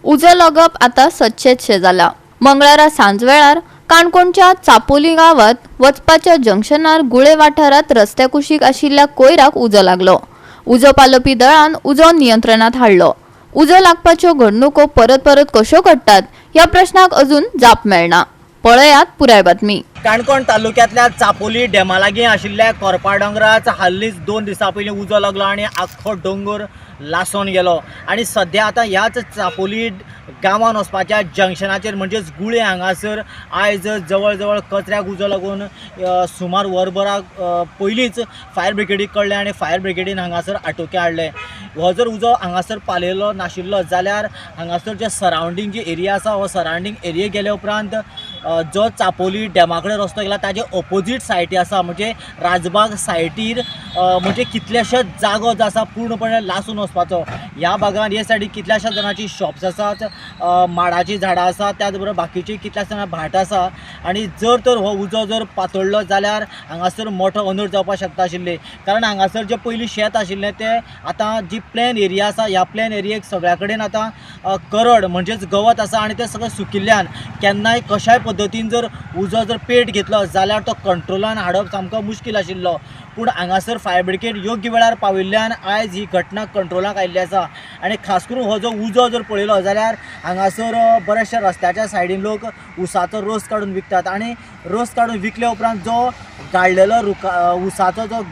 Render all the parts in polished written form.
उजो लागप आतां सदचेंचशें जालां. मंगळारा सांजवेळार काणकोणच्या चापोली गांवांत वचपाच्या जंक्शनार गुळे वाठारांत रस्त्या कुशीक आशिल्ल्या कोयराक उजो लागलो. उजो पालोवपी दळान उजो नियंत्रणात हाडलो. उजो लागपाच्यो घडणुको परत परत कश्यो घडटात ह्या प्रश्नाक अजून जाप मेळना. पळयात पुराय बातमी. काणकोण तालुक्यांतल्या चापोली डॅमा लागीं आशिल्ल्या कोरपा दोंगराच हालींच 2 दिसां पयलीं उजो लागलो आनी आख्खो दोंगर लासोन गेलो. आनी सद्या आतां ह्याच चापोली गांवान वचपाच्या जंक्शनाचेर म्हणजेच गुळे हांगासर आयज जवळ जवळ कचऱ्याक उजो लागून सुमार वरभराक पयलींच फायर ब्रिगेडीक कळ्ळें आनी फायर ब्रिगेडीन हांगासर आटोके हाडले. हो जर उजो हांगासर पालयलो नाशिल्लो जाल्यार हांगासर जे सरावंडींग जी एरिया आसा हो सरावंडींग एरिया गेल्या उपरांत जो चापोली डॅमा कडेन रस्तो गेला ताजे ओपोजीट सायटी आसा म्हणजे राजबाग सायटीर म्हणजे कितलेशेच जागो जो आसा पूर्णपणे लासून वचपाचो. ह्या भागान हे सायडीक कितल्याश्या जाणांची शॉप्स आसात, माडाचीं झाडां आसा, त्याच बरोबर बाकीची कितल्याश्या जाणां भाट आसा. आनी जर तर हो उजो जर पातळ्ळो जाल्यार हांगासर मोठो अनर्थ जावपाक शकता आशिल्ले, कारण हांगासर जे पयलीं शेत आशिल्लें तें आतां जी प्लेन एरिया आसा ह्या प्लेन एरियेक सगळ्या कडेन आतां करड म्हणजेच गवत आसा आनी तें सगळें सुकिल्ल्यान केन्नाय कशाय पद्दतीन जर उजो जर पेट घेतलो जाल्यार तो कंट्रोलान हाडप सामको मुश्कील आशिल्लो. पूण हांगासर फायर ब्रिगेड योग्य वेळार पाविल्ल्यान आयज ही घटना कंट्रोलाक आयिल्ली आसा. आनी खास करून हो जो उजो जर पळयलो जाल्यार हांगासर बऱ्याचशा रस्त्याच्या सायडीन लोक ऊसाचो रोस काडून विकतात आनी रोस काडून विकल्या उपरांत जो गाळलेलो ऊसाचो जो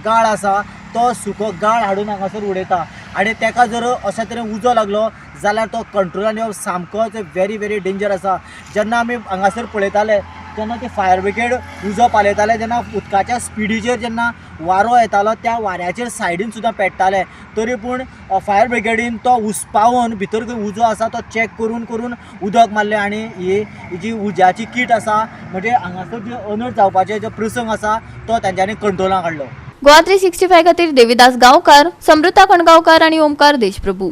गाळ आसा तो सुको गाळ हाडून हांगासर उडयता आनी तेका जर अशा तरेन उजो लागलो जाल्यार तो कंट्रोलान येवप सामकोच व्हेरी व्हेरी डेंजर आसा. जेन्ना आमी हांगासर पळयताले तेन्ना ती फायर ब्रिगेड उजो पालयताले तेन्ना उदकाच्या स्पिडीचेर जेन्ना वारो येतालो त्या वाऱ्याचेर सायडीन सुद्दां पेट्टाले, तरी पूण फायर ब्रिगेडीन तो उस्पावन भितर खंय उजो आसा तो चॅक करून करून उदक मारलें आनी ही जी उज्याची कीट आसा म्हणजे हांगासर जे अनर्थ जावपाचे जो प्रसंग आसा तो तेंच्यांनी कंट्रोलान हाडलो. गोवा 365 खातीर देविदास गांवकार, समृता कणगांवकार आनी ओमकार देशप्रभू.